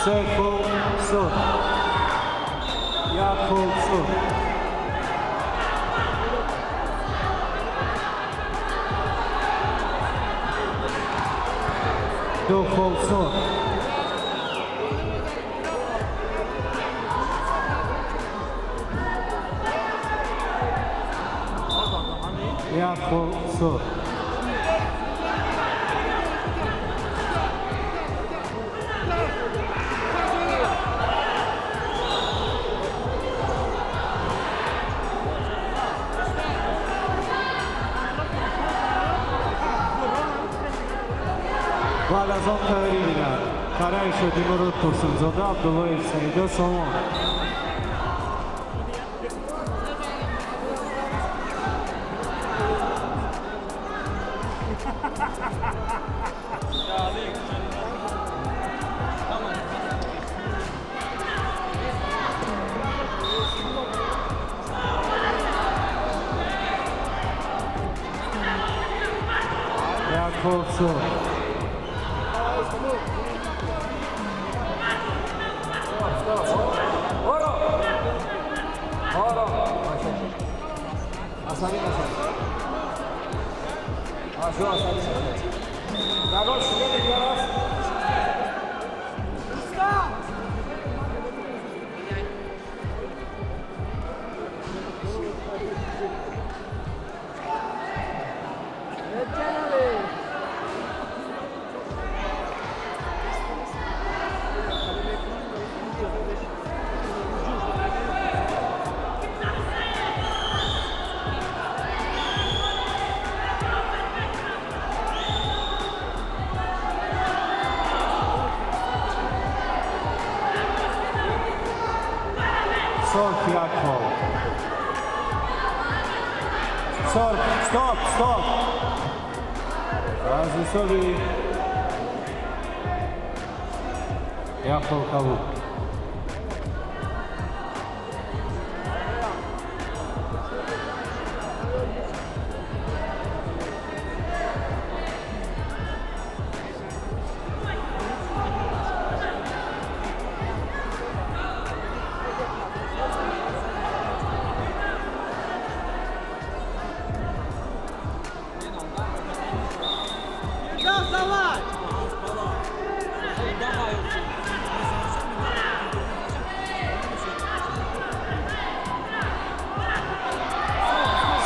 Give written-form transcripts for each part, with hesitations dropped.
Се хол сурх. Як хол сурх. Ду хол сурх. Як хол сурх. Баъд аз он тайёрӣ бинад Қараев Шодимурод Турсунзода, Абдуллоев Саидо, Сомон. Як хол сурх. عصبی نشد. آشو عصبی نشد. راست بیا راست. Сурх, як хол сурх. Стоп, стоп! Аз ҳисоби як хол кабуд.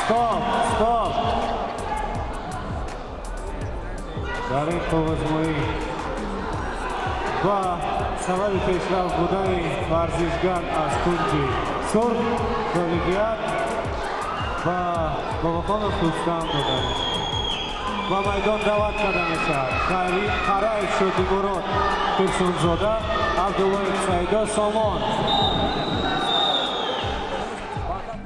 Стоп, стоп! Дар ин қуввазмоӣ ба сабаби пешрафт будани варзишгар аз кунҷи сурх ғолибият ба Бобохонов Рустам дода мешавад. Ба майдон даъват карда мешавад Қараев Шодимурод Турсунзода, Абдуллоев Саидо, Сомон.